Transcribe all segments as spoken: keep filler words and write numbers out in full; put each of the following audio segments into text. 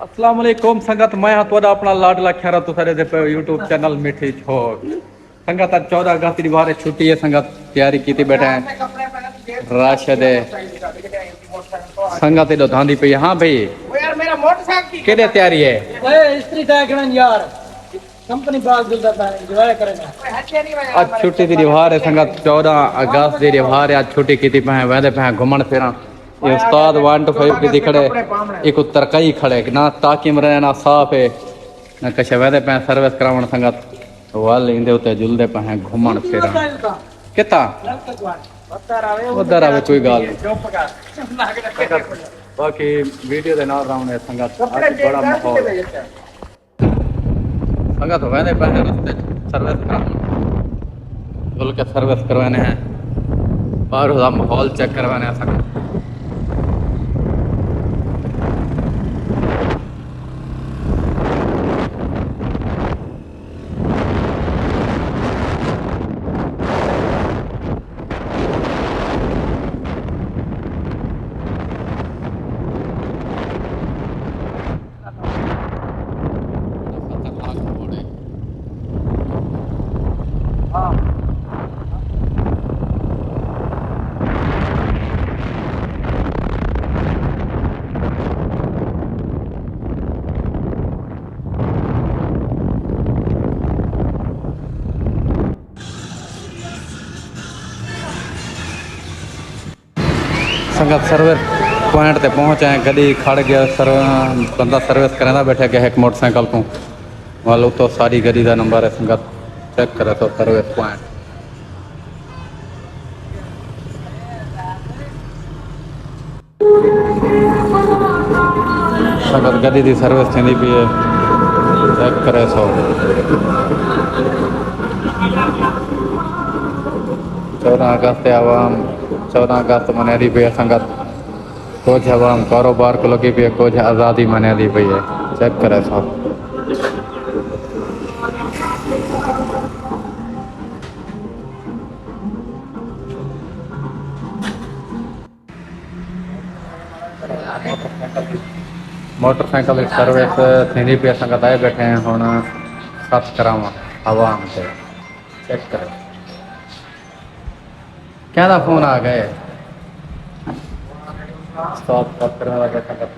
السلام علیکم سنگت، میں ہاں تہاݙا اپݨا لاڈلا کھیرا، تساں ݙیہدے پئے ہو یوٹیوب چینل مٹھی چھوک۔ سنگت، اڄ چودہ اگست دی ٻاہر چھٹی ہے سنگت، تیاری کیتی ٻیٹھے ہیں۔ راشد ہے۔ سنگت ایݙو دھاندی پئی ہے۔ ہاں بھئی، کیݙے تیاری ہے؟ اے استری تے گھنن یار، کمپنی باز جلدا پیا، انجوائے کرے نا۔ اڄ چھٹی دی ݙیہاڑ ہے سنگت، چودہ اگست دی ݙیہاڑ ہے، اڄ چھٹی کیتی پئے ہیں، ویندے پئے ہیں گھمݨ پھرݨ۔ اے استاد ون ٹو فائیو کیتی کھڑے، ایکوں ترکائی کھڑے، نہ تاکہ مرے نہ صاف ہے، نہ کچھ۔ ویندے پئے ہیں سروس کراوݨ سنگت، ول ایندے اتے جلدے پئے ہیں گھمݨ پھرݨ۔ کتھاں؟ ادھر آوے، کوئی ڳالھ نہیں۔ باقی ویڈیو دے نال رہوݨے سنگت، اڄ بڑا ماحول ہے۔ سنگت ویندے پئے ہیں رستے سروس کراوݨ، بلکہ سروس کرویندے ہیں، باہر دا ماحول چیک کرویندے ہیں سنگت۔ خطرناک روڈ ہے۔ سنگت سروس پوائنٹ تے پہنچ آئے، گݙی کھڑ ڳیا، سر-، بندہ سروس کریندا ٻیٹھے ڳئے ہک موٹر سائیکل کوں۔ ول اتوں ساݙی گݙی دا نمبر ہے سنگت، چیک کرے تو سروس پوائنٹ۔ سنگت گݙی دی سروس تھیندی پئی ہے، چیک کرے سو۔ چودہ اگست ہے عوام، چودہ اگست منیندی پئی ہے سنگت۔ کجھ عوام کاروبار کوں لڳی پئی ہے، کجھ آزادی منیندی پئی ہے۔ چیک کرے سو۔ موٹر سائیکل دی سروس تھیندی پئی ہے، سنگت آئے ٻیٹھے ہیں ہݨ خط کراوݨ عوام تے۔ چیک کرو۔ کیا دا فون آ ڳئے؟ استاد خط کرݨ لڳے، سنگت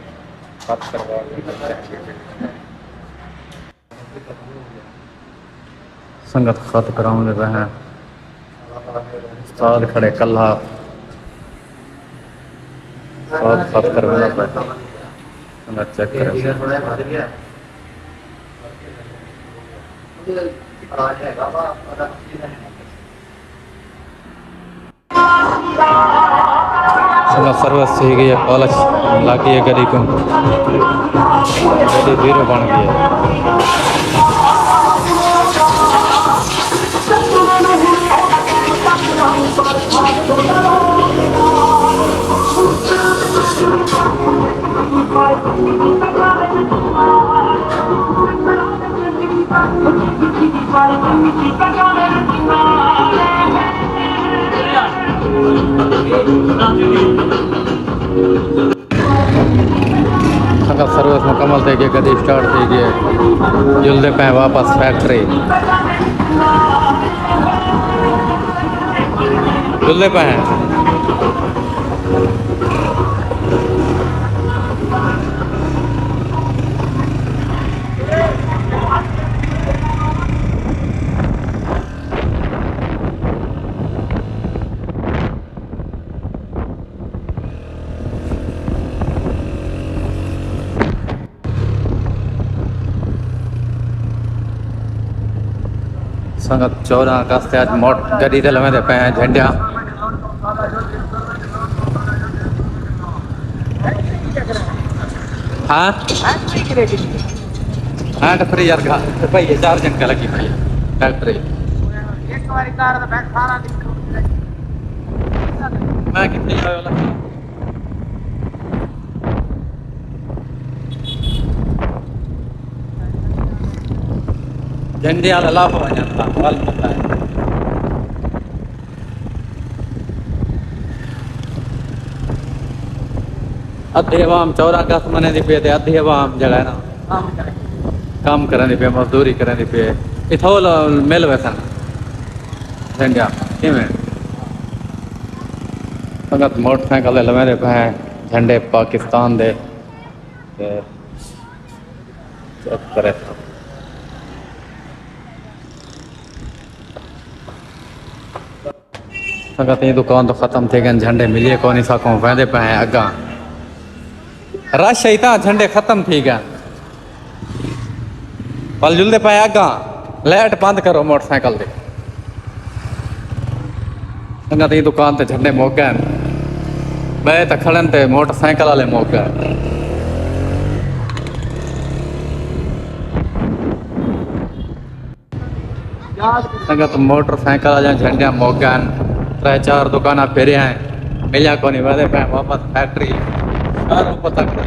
خط کروا ڳئے۔ سنگت خط کراوݨ دے پئے ہیں۔ استاد کھڑے کلھا۔ استاد خط کرویندا پئے۔ سنگت چیک کرے۔ سنگت سروس تھی ڳئی ہے، پالش لڳ ڳئی ہے گݙی کوں، گݙی زیرو بݨ ڳئی ہے۔ سنگت سروس مکمل تھی ڳئی، گݙی سٹارٹ تھی ڳئی ہے، جلدے پئے واپس فیکٹری، جلدے پئے ہیں۔ سنگت چودہ اگست تے اڄ موٹ گݙی تے لویندے پئے ہیں جھنڈیاں۔ ہاں؟ ہینڈ فری یار، گھر بھائی ہے، چارجنگ تے لڳی پئی ہے، بیٹری۔ میں کتنے آیا والا؟ جھنڈے والا لاپا ہو جاتا، ول پتہ ہے۔ ادھی عوام چودہ اگست منیندی پئی تے ادھی عوام جیڑھا ہے نا، کم کریندی پئی، مزدوری کریندی پئی۔ اتھاں مل ویسن جھنڈیاں کیویں؟ سنگت موٹر سائیکل تے لویندے پئے ہیں جھنڈے پاکستان دے۔ تے چیک کرے۔ سنگت ایں دکان تو ختم تھی ڳئے، جھنڈے ملیے کونی ساکوں، ویندے پئے ہیں اڳاں۔ رش ہے تاں جھنڈے ختم تھی ڳئے۔ ول جلدے پئے اڳاں، لائٹ بند کرو موٹر سائیکل دی۔ سنگت ایں دکان تے جھنڈے مک ڳئے۔ ٻئے تاں کھڑن تے موٹر سائیکل والے مک ڳئے۔ سنگت موٹر سائیکل والیاں جھنڈیاں مک ڳئن، ترے چار دکاناں پھرے ہیں، ملیا کونی، ودے پئے واپس فیکٹری شاہ رخ تک۔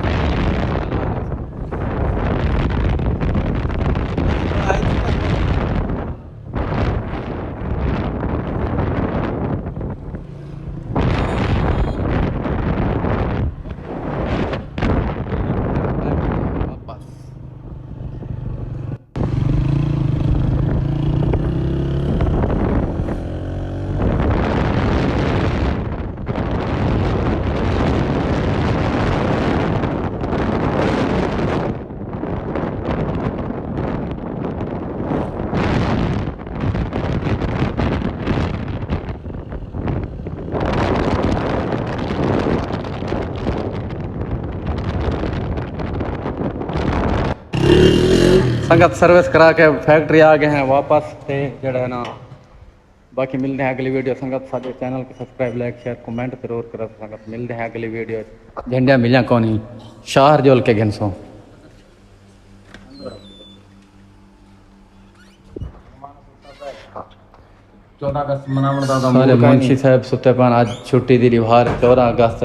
سنگت سروس کرا کے فیکٹری آ ڳئے ہیں واپس، تے جڑا ہے نا، باقی ملدے ہیں اڳلی ویڈیو۔ سنگت ساݙے چینل کوں سبسکرائب، لائک، شیئر، کمنٹ ضرور کرو۔ سنگت ملدے ہیں اڳلی ویڈیو۔ جھنڈیاں ملیاں کونی، شہر جول کے گھنسوں۔ چودہ اگست مناوݨ دا، دا سارے موقع ہی منشی نہیں۔ صاحب ستے پن، اڄ چھٹی دی ݙیوار، چودہ اگست،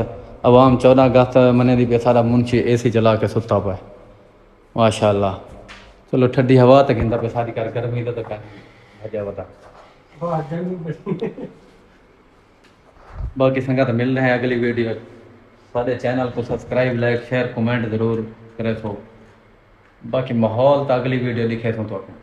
عوام چودہ اگست منیندی پئی، سارا منشی اے سی چلا کے ستا پئے۔ ماشاءاللہ۔ چلو ٹھڈی ہوا تے گھندا پئے، ساری کر گرمی دا تے کر بھجا ودا۔ باقی سنگت ملدے ہیں اڳلی ویڈیو۔ ساݙے چینل کوں سبسکرائب، لائک، شیئر، کمنٹ ضرور کریسو۔ باقی ماحول تاں اڳلی ویڈیو ݙکھیسوں تہاکوں۔